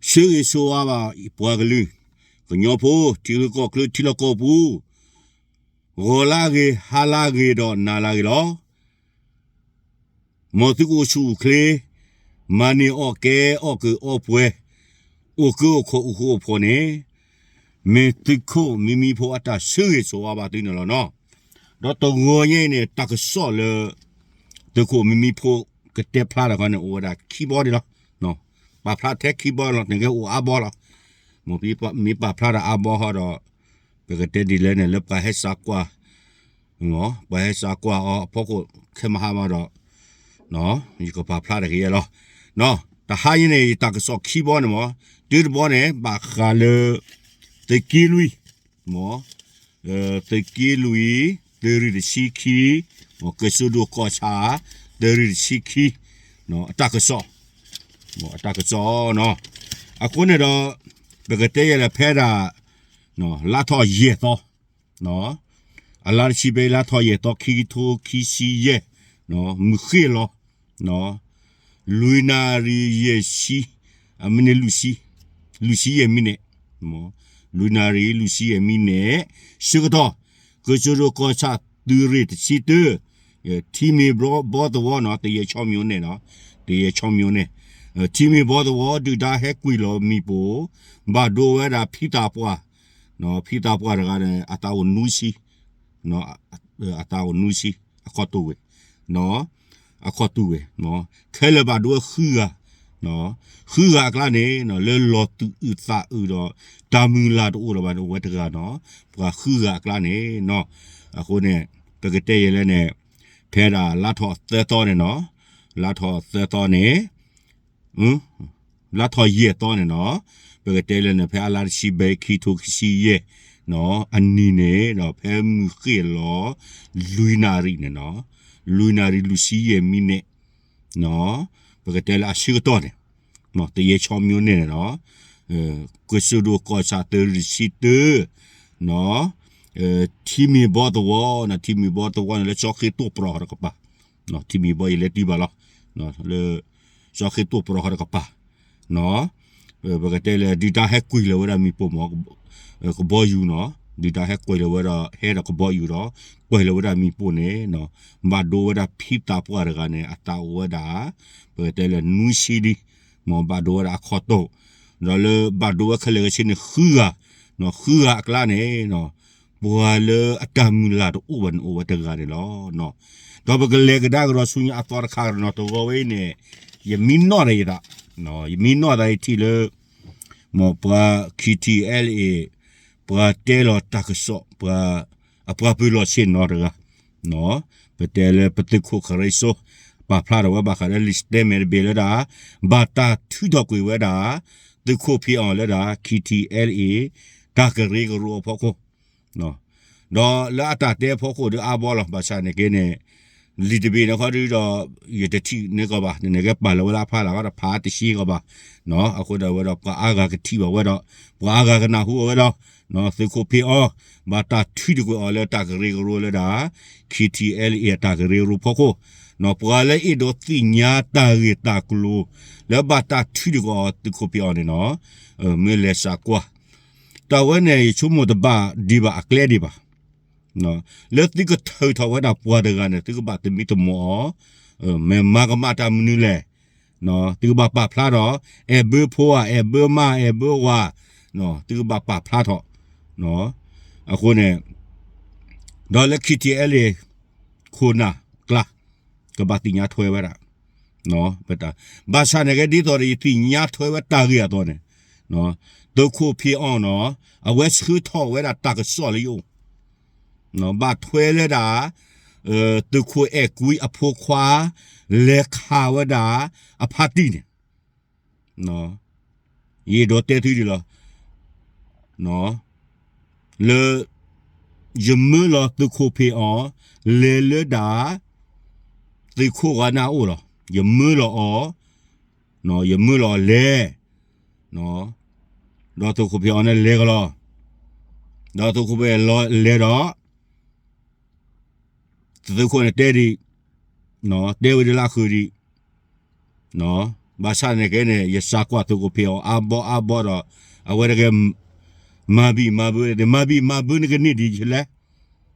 ဆၢဂ့ၤဆၢဝါဘၣ်ပှၤကလုာ်, ကညီဖိ, ထံဂုၤကီၢ်ချၢထံလီၢ်ကီၢ်ပူၤ, ဂီၤလၢဂ့ၤ, ဟါလၢဂ့ၤဒီးနၤလၢဂ့ၤလီၤ. မ်သုကအိၣ်ဆူၣ်အိၣ်ချ့, မၤန့ၢ်အီၣ်ကဲအီၣ်ကၢအီပှဲၤ, အိၣ်ကၢအိၣ်ခီအိၣ်ဃူအိၣ်ဖိးန့ၣ်, မ့ၢ်သုးခိၣ်မံမံဖိအတၢ်ဆၢဂ့ၤဆၢဝါဘၣ်သုန့ၣ်လီၤနီၤ. ဒီးတဂီၤညါအံၤန့ၣ် တၢ်ကစီၣ်လၢ သုးခိၣ်မံမံဖိကတဲဖျါတခီန့ၣ် အိၣ်ဝဲဒၣ်ခံဘီန့ၣ်လီၤ. ပာ်ဖျါထဲခံဘီလီၤ, နကဲအိၣ်အါဘီလီၤ. မ့ၢ်ပာ်ဖျါတၢ်အါဘီဟီဒီး ပကတဲဒ်လဲၣ်န့ၣ် လၢပှၤဟဲစးကွၢ် ပှၤဟဲစးကွၢ်အီၤအဖီခိၣ်ခဲမဟါမးဒီး ယကပာ်ဖျါတက့ၢ်လီၤ. တဟါအံၤန့ၣ် ယတၢ်ကစီၣ်ခံဘီန့ၣ်မ့ၢ် တုၤတဘီန့ၣ် ဘၣ်ဃးလၢ သုးက့လွံၢ်, မ့ၢ် သုးက့လွံၢ် သုးရ့ၣ်တဆံခံ, ကၠိဒိၣ်ကီၢ်ဆၣ် သုးရ့ၣ်တဆံခံ အတၢ်ကစီၣ်, အတၢ်ကစီၣ်နီၤ. အဃိန့ၣ်ဒီး ပကတဲယဲလၢဖဲဒၣ် လါထီၣ်ယဲၢ်သီ အလါတဆံဘဲ လါထီၣ်ယဲၢ်သီ ခံကထိခံဆံယဲၢ်, မုၢ်ဃ့ၢ်လီၤ, လွံၢ်နၣ်ရံၣ်ယဲၢ်ဆံ, အမံးနံး လွံၢ်ဆံယဲၢ်မံးနံး, လွံၢ်နၣ်ရံၣ်လွံၢ်ဆံယဲၢ်မံးနံး, ဆၢကတီၢ် ကၠိဒိၣ်ကီၢ်ဆၣ်သုးရ့ၣ်တဆံတၢ ထံမ့ၢ်ဘီသဝီနီၤ သရဲခြောက်မြို့နယ်နီၤ, သရဲခြောက်မြို့နယ်, ထံမ့ၢ်ဘီသဝီ ဒုၣ်ဒါဟဲကွံာ်လီၤမ့ၣ်ပိၢ်, ဘၣ်ဒိဝဲဒၣ်ဖံသးပှၢ်, ဖံသးပှၢ်တဂၤန့ၣ် အသးအိၣ်နွံဆံ, အသးအိၣ်နွံဆံ, အခီၣ်တူာ်ဝဲ, အခီၣ်တူာ်ဝဲ, ခဲလၢာ်ဘၣ်ဒိဝဲဃုဂၤ, ဃုဂၤအကျါန့ၣ် လၢလီၤသူၣ်အုးသးအုးဒီး တၢ်မုၢ်လၢ်တအိၣ်လၢၤဘၣ်န့ၣ် အိၣ်ဝဲတဂၤနီၤ, ပှၤဃုဂၤအကျါန့ၣ်နီၤ, အဃိန့ၣ် ပကတဲယဲလၢန့ၣ် ဖဲဒၣ်လါထီၣ်သၢသီန့ၣ်နီၤ, လါထီၣ်သၢသီန့ၣ် လါထီၣ်ယဲၢ်သီန့ၣ်နီၤ, ပကတဲလၢန့ၣ် ဖဲအလါတဆံဘဲ ခံထိခံဆံယဲၢ်နီၤ အနံၤန့ၣ်ဒီး ဖဲမုၢ်ဃ့ၢ်လီၤ လွံၢ်နၣ်ရံၣ်န့ၣ်နီၤ, လွံၢ်နၣ်ရံၣ်လွံၢ်ဆံယဲၢ်မံးနံးန့ၣ်နီၤ, ပကတဲလၢအဆၢကတီၢ်န့ၣ် သရဲခြောက်မြို့နယ်န့ၣ်နီၤ, ကၠိဒိၣ်ကီၢ်ဆၣ်သုးရ့ၣ်တဆံတၢနီၤ, ထံမ့ၢ်ဘီသဝီနီၤ, ထံမ့ၢ်ဘီသဝီန့ၣ် လၢကၠီဃ့တိၢ်ပြီၤဟီတကပၤ, ထံမ့ၢ်ဘီယလဲၤတုၤဘၣ်လီၤ, လၢ ကၠီဃ့တိၢ်ပြီၤဟီတကပၤနီၤ, ပကတဲလၢ ဒုၣ်ဒါဟဲကွံာ်လီၤဝဲဒၣ်မ့ၣ်ပိၢ်မ့ၢ် ကဘီယူၤနီၤ, ဒုၣ်ဒါဟဲကွံာ်လီၤဝဲဒီး ဟဲဒီးကဘီယူၤဒီး ကွံာ်လီၤဝဲဒၣ်မ့ၣ်ပိၢ်န့ၣ်နီၤ, ဘၣ်ဒိဝဲဒၣ်ဖံသးပှၢ်တဂၤန့ၣ် အသးအိၣ်ဝဲဒၣ် ပကတဲလၢနွံဆံလံ, မ့ၢ်ဘၣ်ဒိဝဲဒၣ်အခီၣ်တူာ်, ဒီးလၢဘၣ်ဒိဝဲခဲလၢာ်ခဲဆ့န့ၣ် ဃုဂၤ, ဃုဂၤအကျါန့ၣ်နီၤ, ပှၤလၢအတၢ်မုၢ်လၢ်တအိၣ်ဘၣ်န့ၣ် အိၣ်ဝဲတဂၤန့ၣ်လီၤ. ဒီးပကလဲၤကဒါကဒီးဆူညါအသီတခါကဒီးနီၤ, တဂီၤဝဲအံၤန့ၣ် ယမံနီၣ်ဒီးယသး, ယမံနီၣ်သးယထံၣ်လၢ မ့ၢ်ပှၤ ခံထံၣ်အဲလ်အ့ၣ် ပှၤတဲလီၤတၢ်ကစီၣ် ပှၤ အပှၤပၢၤလီၢ်ဆ့ၣ်နီၤတဂၤ, ပတဲလၢပသုးခိၣ်ခရံစိ ပာ်ဖျါထီၣ်ဝဲဘၣ်ဃးလၢ လံာ်စတဲမဲာ်တဘ့ၣ်လၢဒၣ် ဘၣ်တၢ်ထုးထီၣ်ကွံာ်ဝဲဒၣ် သုးခိၣ်ဖံးအီၣ်လၢဒၣ် ခံထံၣ်အဲလ်အ့ၣ် တၢ်ကရၢကရိအဖီခိၣ် ဒီးလၢအတၢ်တဲအဖီခိၣ်ဒီးအါဘီလီၤ. ဘၣ်ဆၣ်န့ၣ်က့န့ၣ် လံာ်တဘ့ၣ်န့ၣ်ခီဒီး ယတထံၣ်န့ၢ်ကီးဘၣ်, နကဲပာ်လီၤဝဲလၢအဖီလာ်ခီဒီး ဖးတဆှံကီးဘၣ်. အဃိဒီးဝဲဒီး ပှၤအါဂၤကထံၣ်ဘၣ်ဝဲဒီး ပှၤအါဂၤကနၢ်ဟူအီၤဝဲဒီး သုးခိၣ်ဖံးအီၣ် ဘၣ်တၢ်ထုးထီၣ်ကွံာ်အီၤလၢတၢ်ကရၢကရိလၢဒၣ် ခံထံၣ်အဲလ်အ့ၣ် အတၢ်ကရၢကရိဖီခိၣ်, ပှၤလၢအဲၣ်ဒိးသ့ၣ်ညါတၢ်ဂ့ၢ်တၢ်ကျိၤ လၢဘၣ်တၢ်ထုးထီၣ်ကွံာ်အီၤ သုးခိၣ်ဖံးအီၣ်န့ၣ်နီၤ, မ့ၢ်လဲၤစးကွၢ် တၢ်ဝဲန့ၣ် ယဆိကမိၣ်တဘၣ်ဒံးဘၣ်အကျဲဒံးဘၣ်. လၢသုကထုးထီၣ်ဝဲဒၣ်ပှၤတဂၤန့ၣ် သုကဘၣ်သမံသမိးအီၤ, မ့ၢ်မၤကမၣ်တၢ်မနုၤလဲၣ်. သုကဘၣ်ပာ်ဖျါထီၣ် အဲၣ်ဘၢဖိဧါ, အဲၣ်ဘၢမါ, အဲၣ်ဘၢဝၤ, သုကဘၣ်ပာ်ဖျါထီၣ်. အဃိန့ၣ် ဒီးလၢ ခံထံၣ်အဲလ်အ့ၣ် ခိၣ်နၢ်ကျါ ကဘၣ်သ့ၣ်ညါထွဲဝဲဒၣ် ဘၣ်ဆၣ်န့ၣ်က့ ဒ်သိးဒီးယသ့ၣ်ညါထွဲဝဲတၢ်ဂ့ၢ်အသိးန့ၣ်, သုးခိၣ်ဖံးအီၣ်နီၤ အဝဲဆှၢထီၣ်ဝဲဒၣ်တၢ်ကစီၣ်လၢယအိၣ်, ဘၣ်ထွဲလၢဒၣ် သုးခိၣ်အဲၣ်ကွံအဖိခွါ လဲၤခးဝဲဒၣ်အဖါတံၢ်န့ၣ် ယအဲၣ်ဒိးတဲသုဒ်လီၤ. လၢ ယမၢလီၤသုးခိၣ်ဖံးအီၣ် လဲၤလၢဒၣ် သုးခိၣ်ဂၤန့ၣ်အအိၣ်လီၤ. ယမၢလီၤအီၤ, ယမၢလီၤအီၤလဲၤ, ဒီးသုးခိၣ်ဖံးအီၣ်န့ၣ်လဲၤကလီၤ. ဒီးသုးခိၣ်ဖံးအီၣ်လဲၤဒီး သုးခိၣ်န့ၣ်တဲဒံး, တဲဝဲဒ်လၢအဃုာ်ဒံး, ဘၣ်ဆၣ်န့ၣ်ကဲန့ၣ် ယစးကွၢ်သုးခိၣ်ဖံးအီၣ်အါဘီအါဘီဒီး အဝဲတဂဲၤ မၤဘံၣ်မၤဘၢ မၤဘံၣ်မၤဘၢန့ၣ်ကန့ၢ်ဒ်လဲၣ်,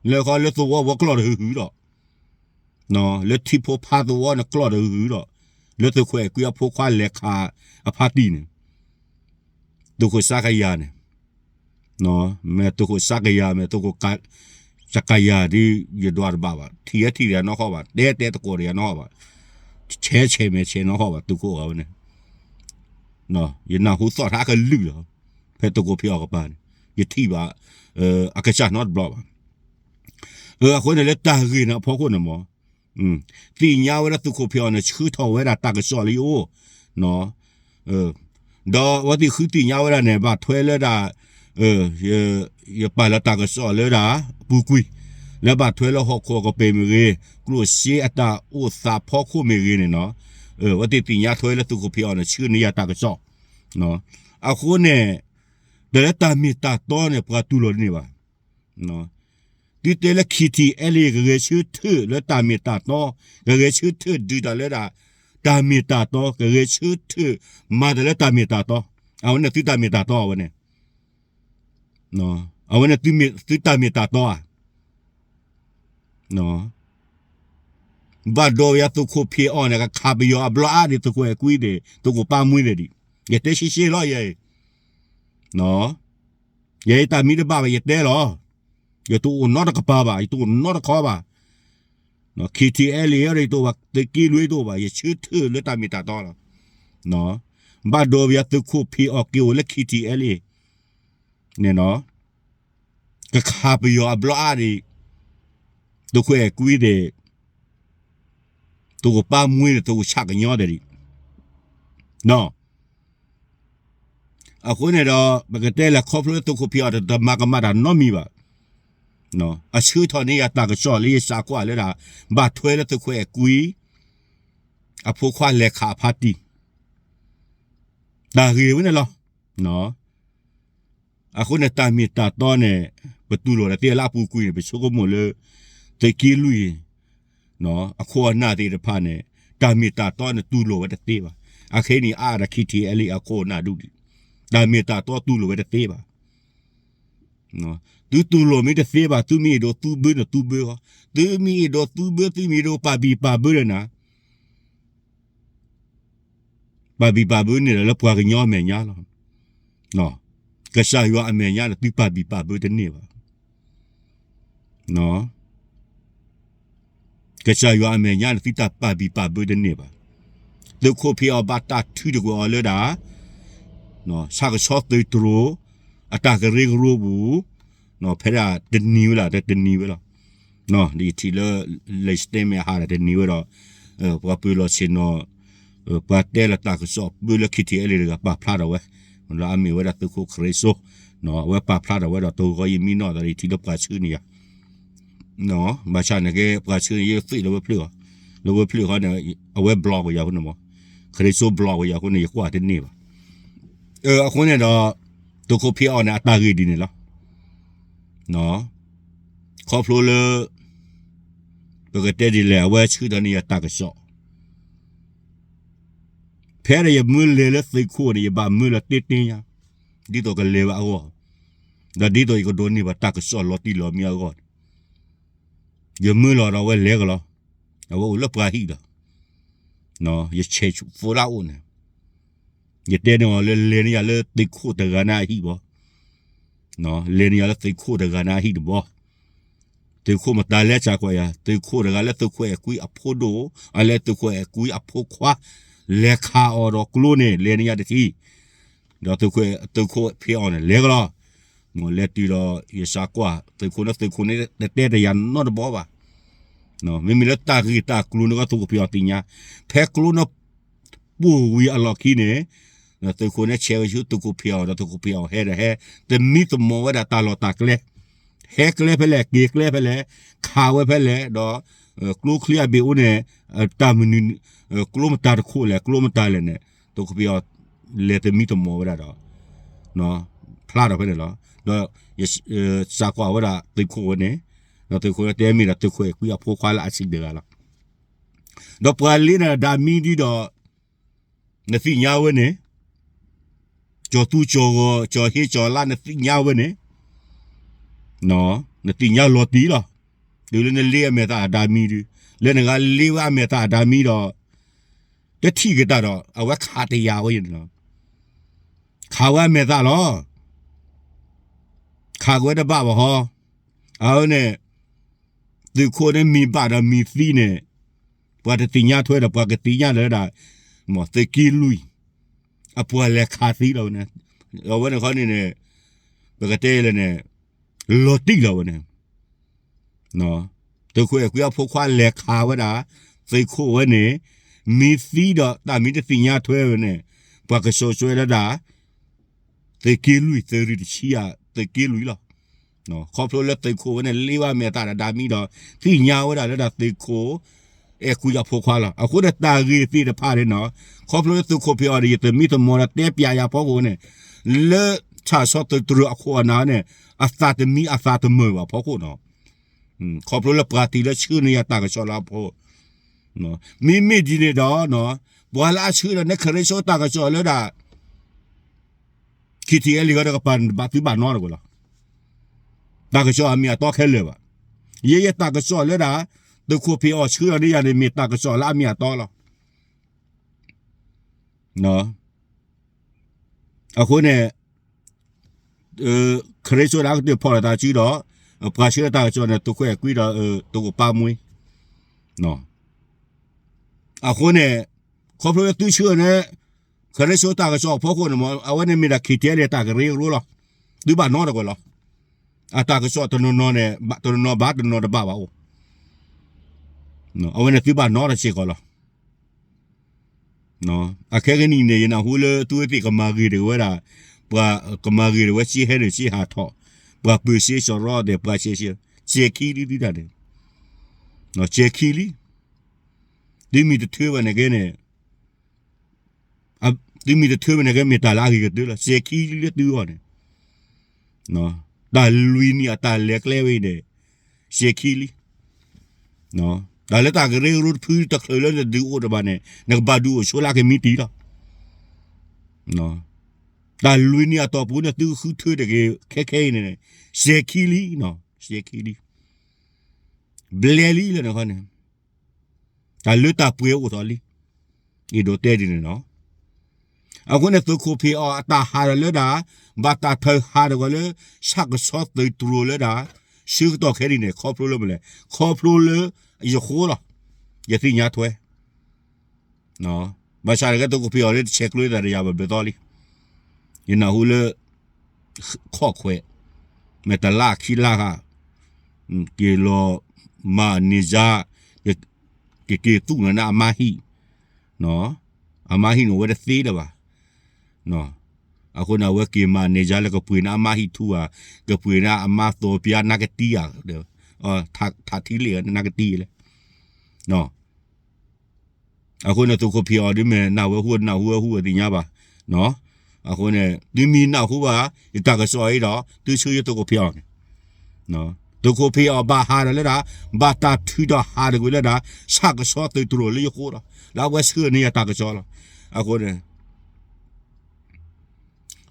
လၢဃီလၢသဝီဝဲကျီၢ်တဟုဟုဒီး လၢထံဖိဖးသဝီန့ၣ်ကျီၢ်တဟုဟုဒီး လၢသုးခိၣ်အဲၣ်ကွံအဖိခွါလဲၤခးအဖါတံၢ်န့ၣ် သုးခိၣ်စါကယၤန့ၣ် မ့ၢ်သုးခိၣ်စါကယၤ မ့ၢ်သုးခိၣ်စါကယၤဒ် ယဒွးတဘၣ်ဘၣ် ထံၣ်ဟဲထံၣ်တယၤနီၢ်ဃီဘၣ် တဲတဲသကိးတယၤနီၢ်ဃီဘၣ် ဆဲးဆဲးမဲာ်ဆဲးနီၢ်ဃီဘၣ် သုးခိၣ်အဝဲန့ၣ် ယနၢ်ဟူသီၣ်ထါကလုၢ်လီၤ. ဖဲသုးခိၣ်ဖံးအီၣ်ကပၤန့ၣ် ယထံၣ်ဘၣ် အကစၢ်နီတဘျီဘၣ်. အဃိန့ၣ်လၢတၢ်ဂ့ၢ်န့ၣ်အဖီခိၣ်န့ၣ်မ့ၢ် သ့ၣ်ညါဝဲဒၣ်သုးခိၣ်ဖံးအီၣ်န့ၣ် ဆှၢထီၣ်ဝဲဒၣ်တၢ်ကစီၣ်လၢယအိၣ် ဒီးအဝဲသ့ၣ်ဃုသ့ၣ်ညါဝဲဒၣ်န့ၣ် ဘၣ်ထွဲလၢဒၣ် ယပာ်လီၤတၢ်ကစီၣ်လၢဒၣ်ပူၤကွံာ် လၢဘၣ်ထွဲလၢဟီၣ်ခိၣ်အကပၤမ့ၢ်ဂ့ၤ ကျိၣ်စ့အတၢ်အိၣ်သးဖီခိၣ်မ့ၢ်ဂ့ၤန့ၣ်နီၤ အဝဲသ့ၣ်သ့ၣ်ညါထွဲလၢသုးခိၣ်ဖံးအီၣ်န့ၣ် ဆှၢန့ၢ်ယၤတၢ်ကစီၣ် အဃိန့ၣ် တၢ်လၢတၢ်မ့ၢ်တၢ်တီန့ၣ် ပှၤတူၢ်လိာ်တန့ၢ်ဘၣ်. သုတဲလၢ ခံထံၣ်အဲလ့ၣ် ကဂဲၤဆၢထၢၣ်လၢတၢ်မ့ၢ်တၢ်တီ, ကဂဲၤဆၢထၢၣ်ဒုးတၢ်လၢဒၣ် တၢ်မ့ၢ်တၢ်တီ, ကဂဲၤဆၢထၢၣ်မၤတၢ်လၢတၢ်မ့ၢ်တၢ်တီ, အဝဲန့ၣ်သုတၢ်မ့ၢ်တၢ်တီအဝဲန့ၣ်, အဝဲန့ၣ်သုတၢ်မ့ၢ်တၢ်တီဧါ. ဘၣ်ဒိဝဲယၤသုးခိၣ်ဖံးအီၣ်န့ၣ် ကခးပယီၤအဘျီအါဒံးသုးခိၣ်အဲၣ်ကွံသ့ၣ် သုးခိၣ်ပၢ်မှံသ့ၣ်ဒံး, ယတဲရှဲရှဲလီၤယဲအံၤ, ယဲအံၤတၢ်မံတဘၣ်ဘၣ် ယတဲလီၤ, ယတအိၣ်နီတကပၤဘၣ် ယတအိၣ်နီတခီဘၣ်, ခံထံၣ်အဲလ့ၣ်ဒီး ယတအိၣ်ဘၣ် သုးက့လွံၢ်တအိၣ်ဘၣ် ယဆၢထၢၣ်လၢတၢ်မ့ၢ်တၢ်တီလီၤ. ဘၣ်ဒိဝဲယၤသုးခိၣ်ဖံးအီၣ်က့ၤအိၣ်လၢ ခံထံၣ်အဲလ့ၣ် န့ၣ်နီၤ, ကခးပယီၤအဘျီအါဒံး, သုးခိၣ်အဲၣ်ကွံသ့ၣ်, သုးခိၣ်ပၢ်မှံသ့ၣ် သုးခိၣ်ဆၣ်ကညီသ့ၣ်ဒံး, အဃိန့ၣ်ဒီး ပကတဲလၢခီဖျိလၢသုးခိၣ်ဖံးအီၣ်တမၤကမၣ်တၢ်နီတမံၤဘၣ်, အဆၢထီၣ်န့ၢ်ယၤတၢ်ကစီၣ်လၢယစးကွၢ်လၢဒၣ် ဘၣ်ထွဲလၢသုးခိၣ်အဲၣ်ကွံ အဖိခွါလဲၤခးအဖါတံၢ်, တၢ်ဂ့ၢ်ဝဲန့ၣ်လီၤ. အဃိန့ၣ် တၢ်မ့ၢ်တၢ်တီန့ၣ် ပတူၢ်လိာ်တသ့လၢအပူၤကွံာ်န့ၣ် ပဆိကမိၣ်လၢ သုးက့လွံၢ် အခိၣ်အနၢ်သ့ၣ်တဖၣ်န့ၣ် တၢ်မ့ၢ်တၢ်တီန့ၣ် တူၢ်လိာ်ဝဲတသ့ဘၣ်. အခဲအံၤန့ၣ် အါဒၣ် ခံထံၣ်အဲလ့ၣ် အခိၣ်အနၢ်ဒူၣ်ဒံး, တၢ်မ့ၢ်တၢ်တီတူၢ်လိာ်ဝဲတသ့ဘၣ်. သုတူၢ်လိာ်မ့ၢ်တသ့ဘၣ် သုမ့ၢ်အဲၣ်ဒိးသူဘၢန့ၣ်သူဘၢဃီ, သုမ့ၢ်အဲၣ်ဒိးသူဘၢ သုမ့ၢ်အဲၣ်ဒိးပာ်ဘံၣ်ပာ်ဘၢဒီးနၤ ပာ်ဘံၣ်ပာ်ဘၢန့ၣ်ဒီးလၢပှၤကညီအမဲာ်ညါလီၤ. ကစၢ်ယွၤအမဲာ်ညါန့ၣ် သုပာ်ဘံၣ်ပာ်ဘၢတန့ၢ်ဘၣ်. ကစၢ်ယွၤအမဲာ်ညါန့ၣ် သုတၢ်ပာ်ဘံၣ်ပာ်ဘၢတန့ၢ်ဘၣ်. သုးခိၣ်ဖံးအီၣ်ဘၣ်တၢ်ထုးတကွံာ်အီၤလၢဒၣ် ဆၣ်ကဆီသုးတြိၤ အတၢ်ကရၢကရိပူၤ ဖဲဒၣ်တနံၤဝဲလီၤ တနံၤဝဲလီၤ. ယထံၣ်လၢ လၢ statement ဟးဒီးတနံၤဝဲဒီး ပှၤပၢၤလီၢ်ဆ့ၣ်နီၤ ပှၤတဲလီၤတၢ်ကစီၣ်ပၢလၢ ခံထံၣ်အဲလ့ၣ် တဂၤပာ်ဖျါထီၣ်ဝဲ လၢအမ့ၢ်ဝဲဒၣ်သုးခိၣ်ခရံစိ အဝဲပာ်ဖျါထီၣ်ဝဲဒီး တဂီၤယမံနီၣ်သးဒီး ယထံၣ်လၢပှၤဆှၢန့ၢ်ယၤ ဘၣ်ဆၣ်န့ၣ်က့ ပှၤဆှၢန့ၢ်ယၤသ့ၣ်လၢဝဲဖျၢၣ်အီၤ, လၢဝဲဖျၢၣ်ဃီန့ၣ် အဝဲ block ဝဲယၤအဃိန့ၣ်မး, ခရံစိ block ဝဲယၤအဃိန့ၣ် ယကွၢ်တန့ၢ်ဘၣ်. အဃိန့ၣ်ဒီး သုးခိၣ်ဖံးအီၣ်န့ၣ် အတၢ်ဂ့ၢ်ဒ်န့ၣ်လီၤ. ခီဖျိလၢ ပကတဲဒ်လဲၣ် အဝဲဆှၢထီၣ်န့ၢ်ယၤတၢ်ကစီၣ် ဖဲဒီးယမၢလဲၤလၢသုးခိၣ်န့ၣ် ယဘၣ်မၢလီၤတ့တ့ညါ, ဒ်သိးကလဲၤဘၣ်အဂီၢ်, ဒီးဒ်သိးယကဒိးန့ၢ်ဘၣ်တၢ်ကစီၣ်လီၤတံၢ်လီၤမံအဂီၢ်, ယမၢလီၤဒီးအဝဲလဲၤကလီၤ, အဝဲအိၣ်လၢပှၤဟံၣ်ဒီး, ယဆဲးဆူၣ်ဖိလၢအအိၣ်န့ၣ်, ယတဲန့ၢ်အီၤလၢလဲၤန့ၢ်ယၤလၢသုးခိၣ်တဂၤန့ၣ်အဟံၣ်ဘၣ် လဲၤန့ၢ်ယၤလၢသုးခိၣ်တဂၤန့ၣ်အဟံၣ်တဘီ, သုးခိၣ်မတၤလဲၤစၢ်ကွၢ်ယၤ သုးခိၣ်တဂၤလၢသုးခိၣ်အဲၣ်ကွံအဖိဒိၣ်, အလဲၤသုးခိၣ်အဲၣ်ကွံအဖိခွါ, လဲၤခးအီၤဒီးကျိန့ၣ် လဲၤန့ၢ်ယၤတထံၣ်, ဒီးသုးခိၣ်ဖံးအီၣ်န့ၣ် လဲၤကလီၤ, လဲၤတုၤဒီးယစၢ်ကွၢ် သုးခိၣ်န့ၣ် သုးခိၣ်န့ၣ် တတဲတယၤနီတဘီဘၣ် မ့မ့ၢ်လၢတၢ်ဂ့ၢ်တၢ်ကျိၤန့ၣ်ကီ သုးခိၣ်ဖံးအီၣ်သ့ၣ်ညါ, ဖဲကျိန့ၣ် ပိာ်ဝံၤအလီၢ်ခံန့ၣ်, သုးခိၣ်န့ၣ်ဆဲးဝဲဆူသုးခိၣ်ဖံးအီၣ်ဒီးသုးခိၣ်ဖံးအီၣ်ဟဲဒီးဟဲ, သမံသမိးဝဲဒၣ်တၢ်လီၢ်တၢ်ကျဲ, ဟဲကျဲဖဲလဲၣ် က့ၤကျဲဖဲလဲၣ်, ခးဝဲဖဲလဲၣ်ဒီး, ကျိချံအဘ့ၣ်အိၣ်န့ၣ်, တၢ်မနုၤ, ကျိမတၤတခိၣ်လဲၣ် ကျိမတၤလဲၣ်န့ၣ်, သုးခိၣ်ဖံးအီၣ်လဲၤသမံသမိးဝဲဒၣ်ဒီး ဖျါထီၣ်ဖဲန့ၣ်လီၤ. ဒီးစးကွၢ်ဝဲဒၣ်သုးခိၣ်ဝဲန့ၣ်, ဒီးသုးခိၣ်န့ၣ်တဲမ့ၢ်ဒီးသုးခိၣ်အဲၣ်ကွံအဖိခွါလၢအဆံးတဂၤလီၤ. ဒီးပှၤလ့န့ၣ်ဒၣ်မံဒံးဒီး, နသ့ၣ်ညါဝဲန့ၣ်, ကၠီၤသူကၠီၤဂီၤ ကၠီၤဟ့ကၠီၤလါ နသ့ၣ်ညါဝဲန့ၣ်, နသ့ၣ်ညါလီၤတံၢ်လီၤ. တုၤလၢနလ့အမဲာ်သးအဒါမံဒီး, လၢနဂၤလ့ဝဲအမဲာ်သးအဒါမံဒီး, တထံၣ်က့ၤတၢ်ဒီး အဝဲခးတယာ်ဝဲန့ၣ်လီၤ. ခးဝဲအမဲာ်သးလီၤ. ခးက့ၤဝဲတဘၣ်ဘၣ်ဟီ, အဝဲန့ၣ် သုးခိၣ်န့ၣ်မ့ၢ်ဘၣ်ဒီးမ့ၢ်သံန့ၣ်, ပှၤတသ့ၣ်ညါထွဲဒီး ပှၤကသ့ၣ်ညါလၢဒၣ် သုးက့လွံၢ် အပှၤလဲၤခးသံလီၤဝဲန့ၣ်, အဝဲန့ၣ်ခီန့ၣ်န့ၣ်, ပကတဲလဲၣ်န့ၣ်, လီၤတံၢ်လီၤဝဲန့ၣ်, သုးခိၣ်အဲၣ်ကွံအဖိခွါလဲၤခးဝဲဒၣ် သုးခိၣ်ဝဲန့ၣ်, မ့ၢ်သံဒီးတၢ်မ့ၢ်တသ့ၣ်ညါထွဲဝဲန့ၣ်, ပှၤကဆှီဆှဲလၢဒၣ် သုးက့လွံၢ် သုးရ့ၣ်တဆံယဲၢ် သုးက့လွံၢ်လီၤ. ခီဖျိလၢသုးခိၣ်ဝဲန့ၣ် လ့ဝဲအမဲာ်သးဒီးဒါမံဒီး သ့ၣ်ညါဝဲဒၣ်လၢဒၣ်သုးခိၣ် အဲၣ်ကွံအဖိခွါလီၤ. အဃိန့ၣ်တၢ်ဂ့ၢ်သ့ၣ်တဖၣ်န့ၣ်နီၤ, ခီဖျိလၢသုးခိၣ်ဖံးအီၤဒီး ယသမံသမိးဒီးတဲပျးယၤဖီခိၣ်န့ၣ်, လၢဆၣ်ဆီသုးတြိၤအခိၣ်အနၢ်န့ၣ်, အသးတမံအသးတမုာ်ဘၣ်ဖီခိၣ်နီၤ. ခီဖျိလၢပှၤတံၢ်လၢဆှၢန့ၢ်ယၤတၢ်ကစီၣ်လၢအဖိ, မ့မ့ၢ်ဒ်န့ၣ်ဒီး, ပှၤလၢအဆှၢဒီးနဲခရံာ်စိတၢ်ကစီၣ်လၢဒၣ် ခံထံၣ်အဲလံၤဂီၢ်ဒီး ကပာ်သုဘၣ်နီတကွီၢ်လီၤ. တၢ်ကစီၣ်အမ့ၢ်အတီခဲလၢာ်ဘၣ်. ယဲယတၢ်ကစီၣ်လၢဒၣ် သုးခိၣ်ဖံးအီၤဆှၢလီၤန့ၢ်ယၤန့ၣ် မ့ၢ်တၢ်ကစီၣ်လၢအမ့ၢ်အတီလီၤ. အဃိန့ၣ် ခရံာ်စိဒၣ်ကတၢၢ်ဖီၣ်လီၤတၢ်စုဒီး ပှၤဆှၢတၢ်ကစီၣ်န့ၣ် သုးခိၣ်အဲၣ်ကွံဒီး သုးခိၣ်ပၢ်မှံ. အဃိန့ၣ် ခီဖျိလၢသုဆှၢန့ၣ် ခရံာ်စိတၢ်ကစီၣ်အဖီခိၣ်န့ၣ်မ့ၢ် အဝဲန့ၣ်မ့ၢ်ဒၣ် ခံထံၣ်အဲလံၤ တၢ်ကရၢကရိလီၤ. သုဘၣ်နီတကွီၢ်လီၤ. အတၢ်ကစီၣ်တနီၤနီၤန့ၣ် တနီၤနီၤဘၣ် တနီၤတဘၣ်ဘၣ်အိၣ်. အဝဲန့ၣ်သုဘၣ်နီတစ့ၢ်ကီးလီၤ. အခဲကနံၣ်န့ၣ် ယနၢ်ဟူလၢသုဝဲသ့ၣ်ကမၤဂ့ၤတဂ့ၤဝဲဒၣ်, ပှၤကမၤဂ့ၤတဝဲစ့ဟဲနုာ်စ့ဟးထီၣ်, ပှၤပၢၤစ့စရီဒီး ပှၤစဲးစဲး, စဲးခံလံသုတၢ်န့ၣ်, စဲးခံလံ. သုမ့ၢ်တထၢဘၣ်န့ၣ်ကဲန့ၣ်, သုမ့ၢ်တထၢဘၣ်န့ၣ်ကဲ မ့ၢ်တၢ်လၢအဂ့ၤကတၢၢ်လီၤ. စဲးခံလံလၢသုဂီၢ်န့ၣ် တၢ်လွံၢ်နံၣ်အတၢ်လဲၤကျဲဝဲအံၤန့ၣ် စဲးခံလံ. တၢ်လၢတၢ်ကရၢကရိတဖုတချုးလၢနဒုးအိၣ်တဘၣ်န့ၣ် နကဘၣ်ဒုးအိၣ်ဆိလၢအကမံတံၢ်လီၤ. တၢ်လွံၢ်နံၣ်အတီၢ်ပူၤန့ၣ် သုကဃုထၢတဂ့ၤ ခဲခဲအံၤန့ၣ် စဲးခံလံ, စဲးခံလံ. ဘျဲလံလၢနခီန့ၣ် တၢ်လၢတၢ်ပှဲၤအိၣ်ထီၣ်လံ. အဲၣ်ဒိးတဲဒ်န့ၣ်လီၤ. အဃိန့ၣ် သုးခိၣ်ဖံးအီၤအတၢ်ဟးဒီးလၢဒၣ် ဘၣ်တၢ်ထၢၣ်ဟးဒီးဝဲလၢ ဆၣ်ကဆီသုးတြိၤလၢဒၣ် ဆၢကတီၢ်ခဲအံၤန့ၣ် ခီဖျိလၢမနုၤလဲၣ်, ခီဖျိလၢယဃိလီၤ. ယသ့ၣ်ညါထွဲ ဘၣ်ဆၣ်တဂ့ၤ သုးခိၣ်ဖံးအီၤလၢတဆဲးကျိးသးဒီးယၤဘၣ်ဘျုးသီလံ. ယနၢ်ဟူလၢ ခီၣ်ခွဲး မ့ၢ်တလါခံလါဃာ် က့ၤလီၤမၤန့ၢ်ယၤ ကက့ၤသူၣ်နၤန့ၣ်အမါဟံၣ်, အမါဟံၣ်န့ၣ် အဝဲတသ့လၢၤဘၣ်. အဃိန့ၣ် အဝဲက့ၤမၤန့ၢ်ယၤလၢကပှ့ၤန့ၣ်အမါဟံၣ်ထူဧါ, ကပှ့ၤန့ၣ်အမါသီပျါနါကတံဧါ, ထးထံလ့ၣ်နါကတံလၢ အဃိန့ၣ် သုးခိၣ်ဖံးအီၤဒ်မ့ၢ် နၢ်ဟူဝဲဟူဝဲ နၢ်ဟူဝဲဟူဝဲသ့ၣ်ညါဘၣ်. အဃိန့ၣ် သုမ့ၢ်နၢ်ဟူဘၣ် ယတၢ်ကစီၣ်အံၤဒီး သုဆှၢယသုးခိၣ်ဖံးအီၤန့ၣ်, သုးခိၣ်ဖံးအီၤဘၣ်ဟးဒီးလၢဒၣ် ဘၣ်တၢ်ထုးဒီးဟးတကွံာ်လၢဒၣ် ဆၣ်ကဆီသုးတြိၤလၢယဃိလီၤ. လၢအဝဲဆှၢန့ၢ်ယၤတၢ်ကစီၣ်လီၤ. အဃိန့ၣ်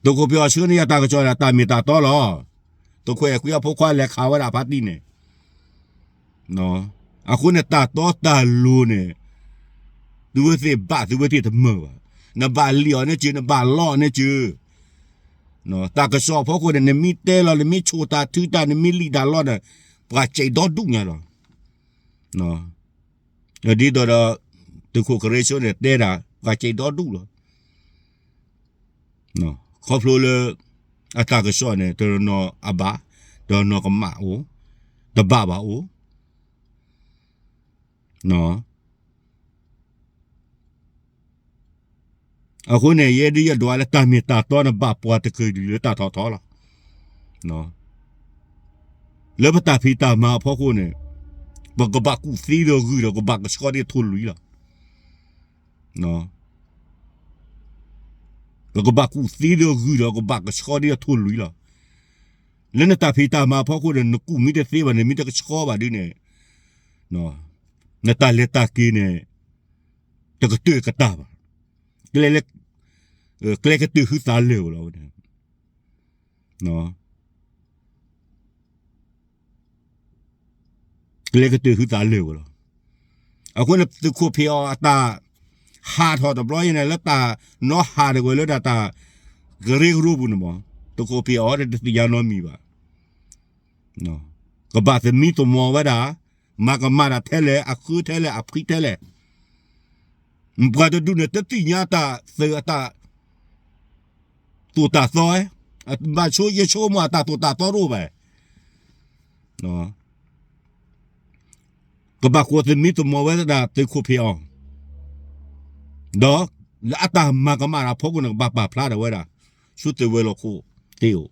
သုးခိၣ်ဖံးအီၤဆှၢန့ၢ်ယၤတၢ်ကစီၣ်န့ၣ် တၢ်မ့ၢ်တၢ်တီလီၤ. သုးခိၣ်အဲၣ်ကွံအဖိခွါလဲၤခးဝဲဒၣ်ဖါတံၢ်န့ၣ် အဃိန့ၣ် တၢ်တီတၢ်လိၤန့ၣ် သုဝဲသ့ၣ်ဘၣ် သုဝဲသ့ၣ်တမုာ်ဘၣ်. နဘၣ်လံၣ်အီၤန့ၣ်စ့ၢ် နဘၣ်လီအီၤန့ၣ်စ့ၢ်. တၢ်ကစီၣ်အဖီခိၣ်န့ၣ် နမ့ၢ်တဲလီၤ နမ့ၢ်ဆိၣ်တၢ်ထုတၢ် နမ့ၢ်လံၣ်တၢ်လီန့ၣ် ပှၤစံးဒီဒူၣ်ညါလီၤ. ဒ်သိးဒီး သုးခိၣ်ကရ့စိန့ၣ် တဲဒၣ် ပှၤစံးဒီဒူၣ်လီၤ. ခီဖျိလၢ အတၢ်ကစီၣ်န့ၣ် တနီၤအဘၣ် တနီၤကမၣ်အိၣ် တဘၣ်ဘၣ်အိၣ်. အဃိန့ၣ် ယဲဒ်ယဒွးလၢတၢ်မ့ၢ်တၢ်တီန့ၣ် ဘၣ်ပှၤတကလုာ်လၢတၢ်ထီၣ်ထီလီၤ. လၢပတၢ်ဖံးတၢ်မၤအဖီခိၣ်န့ၣ် ပကဘၣ်ကူၣ်သ့ဒီးဂုၢ်ဒီး ကဘၣ်ကဆှီဒ်အထိၣ်လွံၢ်လီၤ. ပကဘၣ်ကူၣ်သ့ဒီးဂုၢ်ဒီး ကဘၣ်ကဆှီဒ်အထိၣ်လွံၢ်လီၤ. လၢနတၢ်ဖံးတၢ်မၤအဖီခိၣ်န့ၣ် နကူၣ်မ့ၢ်တသ့ဘၣ်န့ၣ် မ့ၢ်တကဆှီဘၣ်ဒ်န့ၣ် နတၢ်လဲၤတၢ်က့ၤန့ၣ် တကတၢၢ်ကတၢၢ်ဘၣ်. ကျဲလၢ ကျဲကတၢၢ်ဟုသးလၢာ်ဝဲလီၤဝဲန့ၣ် ကျဲကတၢၢ်ဟုသးလၢာ်ဝဲလီၤ. အဃိန့ၣ် သုးခိၣ်ဖံးအီၣ်အတၢ်ဟးထီၣ်တဘျီအံၤန့ၣ် လၢတၢ်နီၣ်ဟးတဝဲလၢဒၣ်တၢ်ကရၢကရိပူၤန့ၣ်မး, သုးခိၣ်ဖံးအီၣ်တသ့ၣ်ညါနီတမံၤဘၣ်. ကဘၣ်သမံသမိးဝဲဒၣ်, မၤကမၣ်တၢ်ထဲလဲၣ်, အဃၢထဲလဲၣ်, အဖှံထဲလဲၣ်. ပှၤတဒူၣ်န့ၣ် တသ့ၣ်ညါတၢ်သုးအတၢ်သိၣ်တၢ်သီ, ဘၣ်ဆိယဆိကမိၣ်အတၢ်သိၣ်တၢ်သီတအိၣ်ဘၣ်. ကဘၣ်ဃိးသမံသမိးဝဲဒၣ်သုးခိၣ်ဖံးအီၣ်, ဒီးလၢအတၢ်မၤကမၣ်တၢ်ဖီခိၣ်န့ၣ် ကဘၣ်ပာ်ဖျါထီၣ်ဝဲဒၣ် ဆူသုးဝဲၤလီၢ်ခိၣ်သ့ၣ်အိၣ်,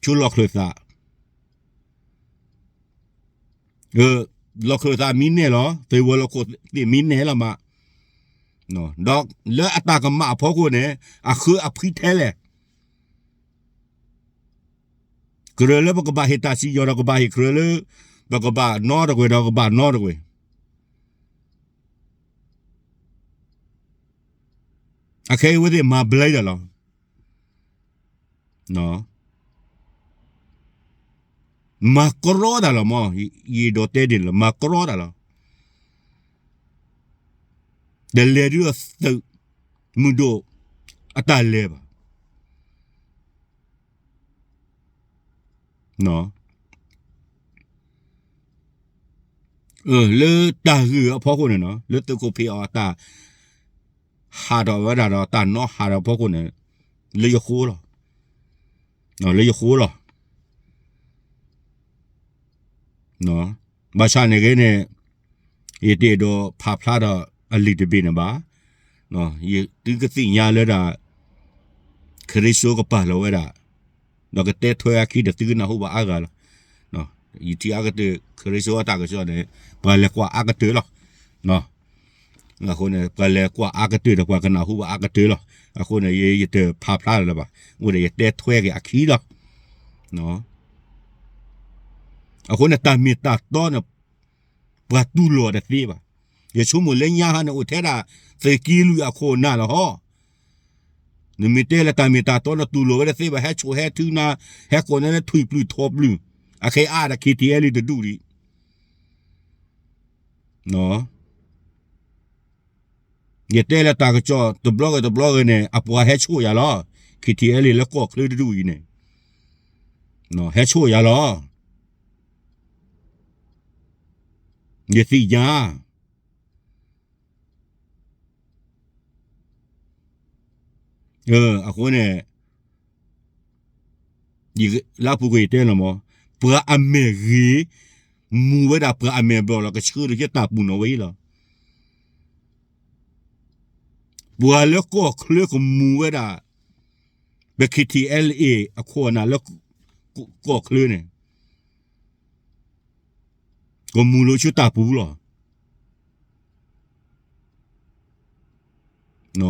ဆူလီၢ်ခၢၣ်သး လီၢ်ခၢၣ်သးမံနဲၣ်လီၤ, သုးဝဲၤလီၢ်ခိၣ်သ့ၣ်မံနဲၣ်လီၤမး, ဒီးလၢအတၢ်ကမၣ်အဖီခိၣ်န့ၣ် အဃၢအဖှံထဲလဲၣ်. ကရၢလၢပကဘၣ်ဟ့ၣ်တၢ်စံၣ်ညီၣ်ဒီးကဘၣ်ဟ့ၣ်, ကရၢလၢ ပကဘၣ်နီတကွဲၤဒီးကဘၣ်နီတကွဲၤ. အခဲအံၤဝဲသ့ၣ်မၤဘျဲဒၣ်လီၤ. မၤကြီတၢ်လီၤမး, ယအဲၣ်ဒိးတဲဒ်န့ၣ်လီၤ, မၤကြီတၢ်လီၤ. တလဲၤဒုးအသုးမုၢ်ဒိၣ်အတၢ်လဲၤဘၣ်. လၢတၢ်ဂ့ၢ်အဖီခိၣ်န့ၣ်နီၤ, လၢသုးခိၣ်ဖံးအီၣ်အတၢ်ဟးထီၣ်ဝဲဒၣ်ဒီးတၢ်နီၣ်ဟးထီၣ်အဖီခိၣ်န့ၣ်, လၢယဃိလီၤ. လၢယဃိလီၤ. ဘၣ်ဆၣ်န့ၣ်ဂ့ၤန့ၣ်, ယတအဲၣ်ဒိးဖးဖျါဒီးအလံာ်တဘ့ၣ်န့ၣ်ဘၣ်. ယသုကသ့ၣ်ညါလၢဒၣ် ခရံာ်စိကပာ်လီၤဝဲဒၣ်, ဒီးကတဲထွဲအခံဒီးသုကနၢ်ဟူဘၣ်အါဂၤလီၤ. ယထံၣ်အါကတၢၢ် ခရံာ်စိအတၢ်ကစီၣ်န့ၣ် ပှၤလဲၤကွၢ်အါကတၢၢ်လီၤ. အဃိန့ၣ် ပှၤလဲၤကွၢ်အါကတၢၢ်ဒီးပှၤကနၢ်ဟူဘၣ်အါကတၢၢ်လီၤ. အဃိန့ၣ် ယ ယတဖးဖျါလၢၤဘၣ်. အိၣ်ဒီးယတဲထွဲက့ၤအခံလီၤ. အဃိန့ၣ် တၢ်မ့ၢ်တၢ်တီန့ၣ် ပှၤတူၢ်လိာ်တသ့ဘၣ်. ယဆိကမိၣ်လၢညါဟါန့ၣ် အိၣ်ထဲဒၣ် သုးက့လွံၢ်အခိၣ်အနၢ်လီၤဟီ. နမ့ၢ်တဲလၢတၢ်မ့ၢ်တၢ်တီန့ၣ် တူၢ်လိာ်ဝဲတသ့ဘၣ်, ဟဲဆိၣ်ဟဲထုနၤ, ဟဲကိးနၤလၢထွံၣ်ပျုၢ်ထိးပျုၢ်, အခဲအံၤအါဒၣ် ခ့ထံအဲလ်အံၤ တဒူၣ်လံ. ယတဲလၢတၢ်ကစီၣ်တဘျီဂ့ၤတဘျီဂ့ၤန့ၣ် အပှၤဟဲဆိၣ်ယၤလီၤ. ခ့ထံအဲလ်အံၤ လၢကီၢ်ချၢတဒူၣ်အံၤန့ၣ် ဟဲဆိၣ်ယၤလီၤ. ယသ့ၣ်ညါ အဃိန့ၣ် လၢအပူၤကွံာ်ယတဲလီၤမး, ပှၤအမဲာ်ဂ့ၤ မူဝဲဒၣ်ပှၤအမဲာ်ဘျီၣ်လီၤ, ကဆှၢတၢ်ယတၢ်ပူၤနီၣ်ဝဲအံၤလီၤ. ပှၤလၢကီၢ်ချၢကမူဝဲဒၣ် ပ ခ့ထံအဲလ်အ့ အခိၣ်အနၢ်လၢကီၢ်ချၢန့ၣ် ကမူလိာ်ဆူတၢ်ပူၤလီၤ.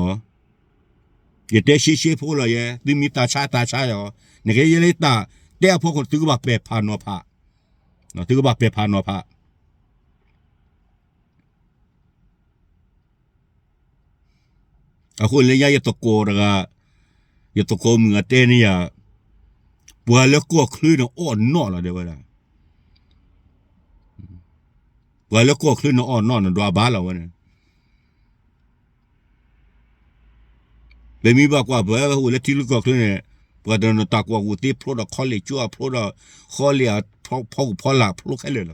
ယတဲရှဲရှဲဖိလီၤယဲ, သုမ့ၢ်သးဆါသးဆါယၤ, နကဲယဲလၢတၢ်တဲအဖီခိၣ် သုကဘၣ်ပဲာ်ဖးနီၤဖး, သုကဘၣ်ပဲာ်ဖးနီၤဖး. အဃိလၢညါယသကိးတဂၤ, ယသကိးမုၣ်အတဲန့ၢ်ယၤ, ပှၤလၢကီၢ်ချၢန့ၣ်အီၣ်နီၣ်လီၤ တဲဝဲဒၣ်. ပှၤလၢကီၢ်ချၢန့ၣ်အီၣ်နီၣ်န့ၣ် ဒွးဘၣ်လီၤဝဲန့ၣ်. ပမ့ၢ်ဘၣ်ကွၢ်ပှၤအိၣ်လၢထံချၢကီၢ်ချၢန့ၣ်, ပှၤတနီၤတၢ်ကွၢ်ကူၣ်သ့ဖျိဒီး college ကၠိအဖျိဒီး ဃီလ့ၣ်အဖီခိၣ်ဖီလာ်ဖျိခဲလၢာ်လီၤ.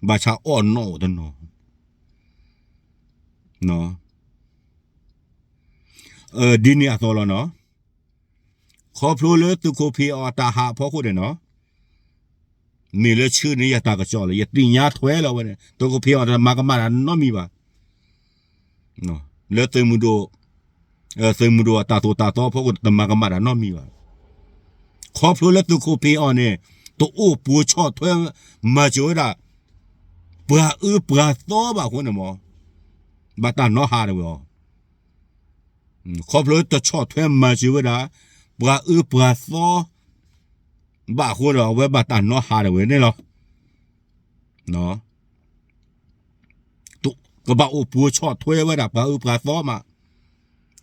ဘၣ်ဆၣ်အီၣ်နီၣ်အိၣ်တနီၤ ဒ်န့ၣ်အသိးလီၤနီၤ. ခီဖျိလၢသုးခိၣ်ဖံးအီၣ်အတၢ်ဟးအဖီခိၣ်န့ၣ်နီၤ, မ့ၢ်လၢဆှၢန့ၢ်ယၤတၢ်ကစီၣ်လီၤ. ယသ့ၣ်ညါထွဲလီၤဝဲန့ၣ် သုးခိၣ်ဖံးအီၣ်တမၤကမၣ်တၢ်နီတမံၤဘၣ်. လၢသုးမုၢ်ဒိၣ်, သုးမုၢ်ဒိၣ်အတၢ်သိၣ်တၢ်သီအဖီခိၣ် တမၤကမၣ်တၢ်နီတမံၤဘၣ်. ခီဖျိလၢသုးခိၣ်ဖံးအီၣ်န့ၣ် တအိၣ်ပိာ်ဆီၣ်ထွဲမၤစၢၤဝဲဒၣ် ပှၤအၢပှၤသီဘၣ်အဃိန့ၣ်မး, ဘၣ်တၢ်နီၣ်ဟးတဝဲအီၤ. ခီဖျိတဆီၣ်ထွဲမၤစၢၤဝဲဒၣ် ပှၤအၢပှၤသီဘၣ်အဃိဒီး အဝဲဘၣ်တၢ်နီၣ်ဟးတဝဲန့ၣ်လီၤ. တ, ကဘၣ်အိၣ်ပှိၤဆီၣ်ထွဲဝဲဒၣ်ပှၤအၢပှၤသီမး,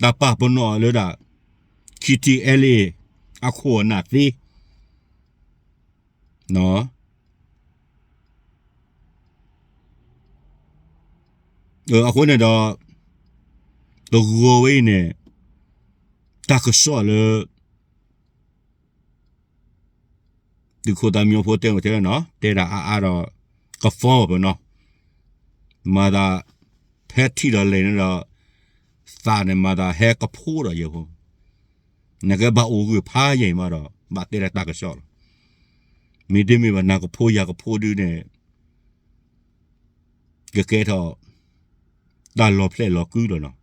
တၢ်ပာ်ပနီၣ်လၢဒၣ် ခ့ထံအဲလ့ အခိၣ်အနၢ်သ့ အဃိန့ၣ်ဒီး တဂီၤဝဲအံၤန့ၣ် တၢ်ကစီၣ်လၢ သုးခိၣ်သးမံဖိတဲအိၣ်ထဲလီၤနီၤ, တဲဒၣ်အါအါဒီး ကဖီပနီၤ, မၤသး ဖဲထံၣ်ဒီးလဲၤန့ၣ်ဒီး သးန့ၣ်မၤသးဟဲကဖိဒီးယဲၢ်ဖိ, နကဘၣ်အိၣ်ဂၢၢ်ဖးယံာ်မးဒီး ဘၣ်တဲဒၣ်တၢ်ကစီၣ်လီၤ. မ့တမ့ၢ်ဘၣ် နကဖိယၤကဖိဒုန့ၣ် ကကဲထီၣ် တၢ်လီၤဖျဲၣ်လီၤကုလီၤနီၤ.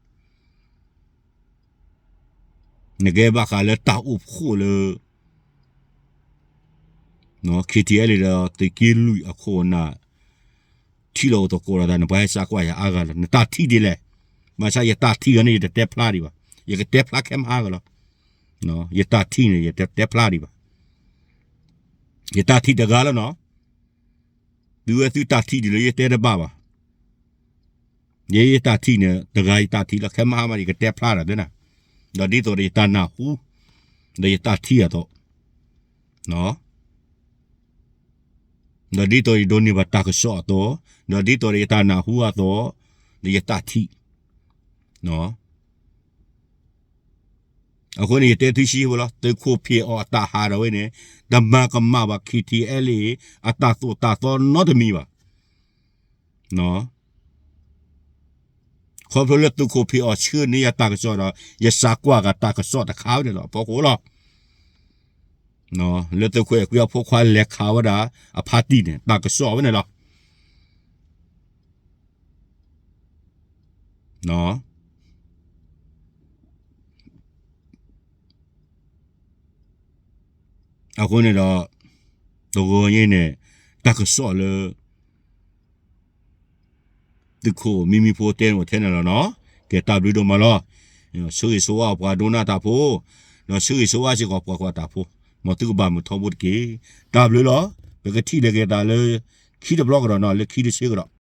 နကဲဘၣ်ဃးလၢတၢ်အိၣ်ဖှိၣ်လၢ ခ့ထံအဲလ့ဒီးသုးက့လွံၢ်အခိၣ်အနၢ် ထံၣ်လိာ်အိၣ်သကိးဒီးသးန့ၣ် ပှၤဟဲစးကွၢ်ယၤအါဂၤလီၤ. နတၢ်ထံၣ်ဒ်လဲၣ်. ဘၣ်ဆၣ်ယတၢ်ထံၣ်အီၤန့ၣ် ယတတဲဖျါဒံးဘၣ်. ယကတဲဖျါခဲမဟါကလီၤ. ယတၢ်ထံၣ်န့ၣ် ယတတဲဖျါဒံးဘၣ်. ယတၢ်ထံၣ်တဂၤလီၤနီၤ. သုဝဲသုတၢ်ထံၣ်ဒ်လဲၣ် ယတဲတဘၣ်ဘၣ်. ယဲယတၢ်ထံၣ်န့ၣ် တဂၤယတၢ်ထံၣ်လီၤ. ခဲမဟါမး ယကတဲဖျါတၢ်သ့နၤ, ဒီးဒ်သိးဒီးယတၢ်နၢ်ဟူ ဒီးယတၢ်ထံၣ်အသိး, ဒီးဒ်သိးယဒိးန့ၢ်ဘၣ်တၢ်ကစီၣ်အသိး, ဒီးဒ်သိးဒီးယတၢ်နၢ်ဟူအသိး, ဒီးယတၢ်ထံၣ် အဃိန့ၣ် ယတဲသုဆံးဖိလီၤ. သုးခိၣ်ဖံးအီၣ်အတၢ်ဟးထီၣ်ဝဲန့ၣ် တမၤကမၣ်ဘၣ် ခ့ထံအဲလ့ အတၢ်သိၣ်တၢ်သီနီတမံၤဘၣ်. ခီဖျိလၢသုးခိၣ်ဖံးအီၣ်ဆှၢန့ၢ်ယၤတၢ်ကစီၣ်ဒီး ယစးကွၢ်ဂၤတၢ်ကစီၣ်တခါဝဲန့ၣ်လီၤ အဖီခိၣ်လီၤ. လၢသုးခိၣ်အဲၣ်ကွံအဖိခွါလဲၤခးဝဲဒၣ်အဖါတံၢ်န့ၣ် တၢ်ကစီၣ်ဝဲန့ၣ်လီၤ. အဃိန့ၣ်ဒီး တဂီၤညါန့ၣ် တၢ်ကစီၣ်လၢ သုးခိၣ်မံမံဖိတဲန့ၣ်အိၣ်ထဲန့ၣ်လီၤနီၤ. ကဲတၢ်ဘျုးဒိၣ်မးလီၤ. ဆၢဂ့ၤဆၢဝါပှၤဒိကနၣ်တၢ်ဖိ, ဒီးဆၢဂ့ၤဆၢဝါစ့ၢ်ကီးပှၤကွၢ်တၢ်ဖိ, မ်သုကဘၣ်မုာ်ထီဘိတက့ၢ်. တၢ်ဘျုးလီၤ. ပကထံၣ်လိာ်က့ၤသးလၢ ခံတဘျီကဒီးနီၤ, လၢခံတဆၢကဒီး.